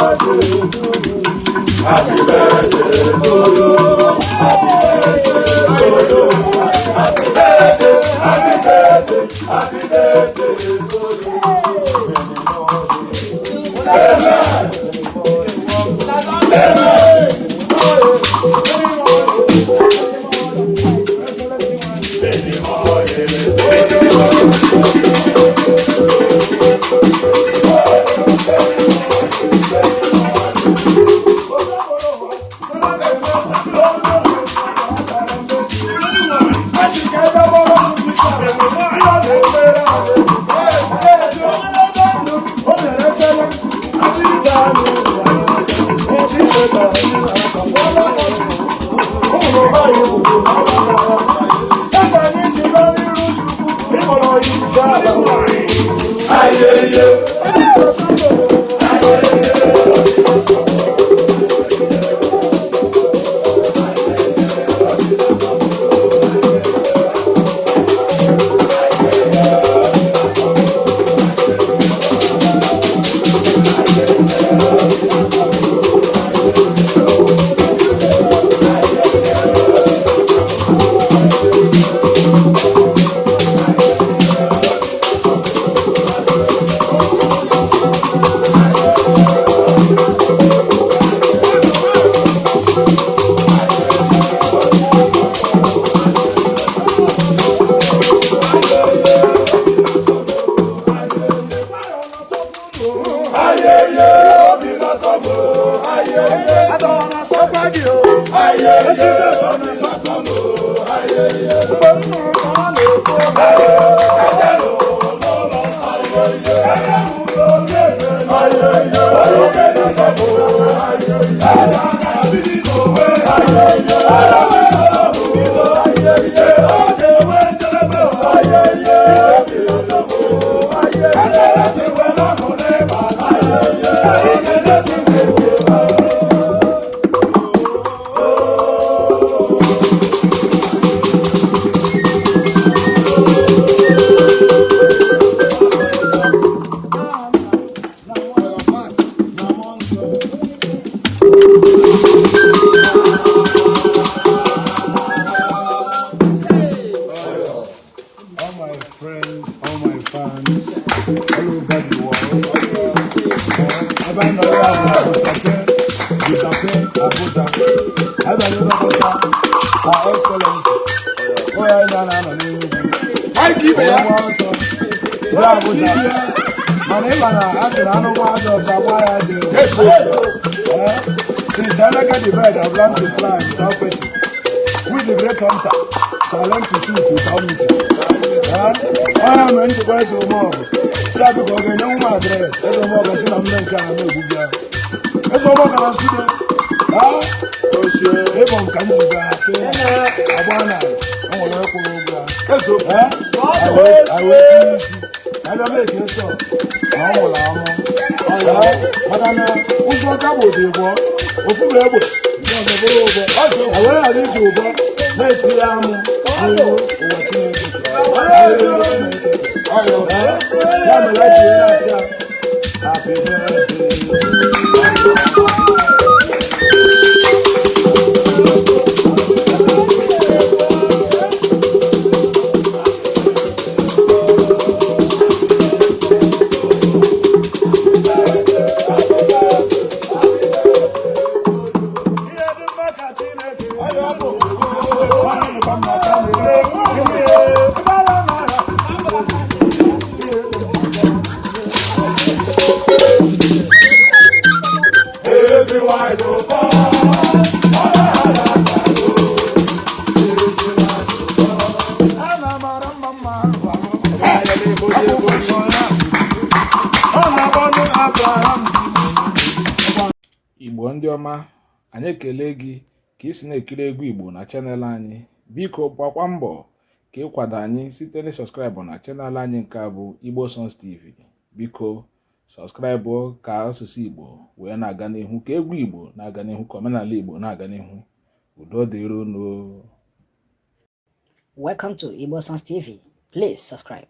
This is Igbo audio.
Birthday to you. Happy birthday to you. Happy birthday to you. Happy birthday, happy birthday, happy birthday to you. Many more days. Amen. Many more days. Amen. Many more days. Many more days. Many more days. All my friends, all my fans, all over the world. Ebe a nọrọ ya bụ na Guzape, Guzape, Abuja. Ebe a nọrọ Her Excellency, onye anyị na-anọ n'Enugwu. Onye gba ọsọ, ruo Abuja. Mana ịma na a sịrị anụ gba ajọ ọsọ agba ya ajọ. Eh, since Emeka the bird have learned to fly without perching, we the great hunter shall learn to shoot without missing. Onye mere njikwa Eze Omeọgụ si abụ ka ọ ga-enye nwa address. Eze Omeọgụ si na mme nke a na-egbu ya. Eze Omeọgụ na side ịbụ nka m ji ga-afe agba na o nwere kwụrụ ụgwọ ya. Anyị wee tinye isi abịa mee ka ịsọ na ọ nwụrụ anwụ, maka na ụzọ ọka bụ ụdị ịbụọ, ofu bụ egbe, nke ọzọ bụrụ ụbọ. E wee ghara iji ụbọ na-etinye amụ n'ihu ụwa Chineke kere. N'ihu Chineke kere. Ya mere eji ya asị ya happy birthday to you. Ihe dị mma ka Chineke nwanne dịkwa mma ka na-ere ihe ebe a mara ihe dị mma. Ezi nwanyị ụtọ, A na-amara mma mma akwụkwọ nsọ ya ọ na-agbanụ Abraham. Igbo ndị ọma, anyị ekele gị ka ị si na-ekiri egwu Igbo na channel anyị. Biko gbakwa mbọ ka ịkwado anyị site na subscribe na channel anyị nke a bụ Igbo Songs TV. Biko subscribe ka asụsụ Igbo wee na-aga n'ihu, ka egwu Igbo na-aga n'ihu, ka omenala Igbo na-aga n'ihu. Udo dịrị unu. Welcome to Igbo Songs TV. Please subscribe.